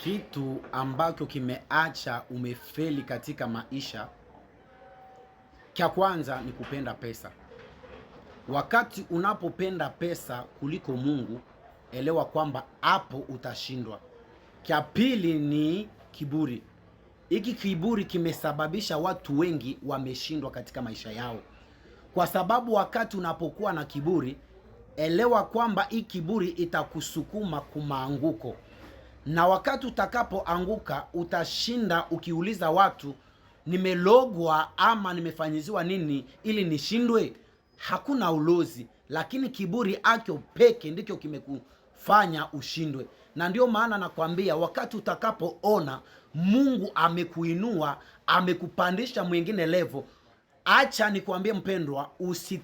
Kitu ambacho kimeacha umefeli katika maisha, cha kwanza ni kupenda pesa. Wakati unapopenda pesa kuliko Mungu, elewa kwamba hapo utashindwa. Cha pili ni kiburi. Hiki kiburi kimesababisha watu wengi wameshindwa katika maisha yao, kwa sababu wakati unapokuwa na kiburi, elewa kwamba hii kiburi itakusukuma kumaanguko na wakati utakapoanguka utashinda ukiuliza watu, nimelogwa ama nimefanyiziwa nini ili nishindwe? Hakuna ulozi, lakini kiburi akyo peke ndicho kimekufanya ushindwe. Na ndio maana nakwambia wakati utakapoona Mungu amekuinua amekupandisha mwingine levo, Acha nikwambie mpendwa,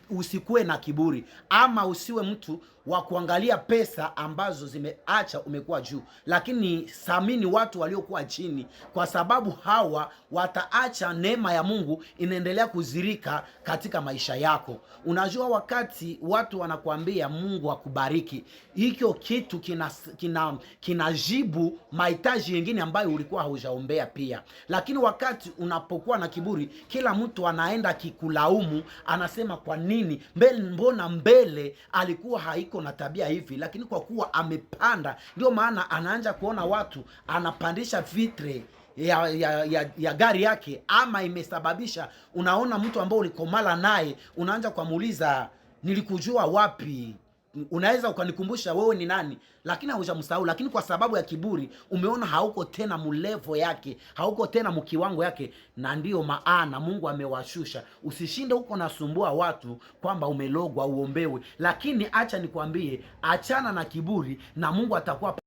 usikuwe na kiburi ama usiwe mtu wa kuangalia pesa ambazo zimeacha umekuwa juu, lakini thamini watu waliokuwa chini, kwa sababu hawa wataacha neema ya Mungu inaendelea kuzirika katika maisha yako. Unajua, wakati watu wanakuambia Mungu akubariki, hicho kitu kinajibu kina mahitaji yengine ambayo ulikuwa haujaombea pia. Lakini wakati unapokuwa na kiburi, kila mtu anaenda akikulaumu, anasema kwa nini mbele, mbona mbele alikuwa haiko na tabia hivi, lakini kwa kuwa amepanda, ndio maana anaanza kuona watu anapandisha vitre ya gari yake, ama imesababisha unaona mtu ambao ulikomala naye unaanza kumuuliza nilikujua wapi? Unaweza ukanikumbusha wewe ni nani, lakini haujamsahau. Lakini kwa sababu ya kiburi umeona hauko tena mulevo yake, hauko tena mkiwango yake, na ndiyo maana Mungu amewashusha. Usishinde huko nasumbua watu kwamba umelogwa uombewe, lakini acha nikwambie, achana na kiburi na Mungu atakuwa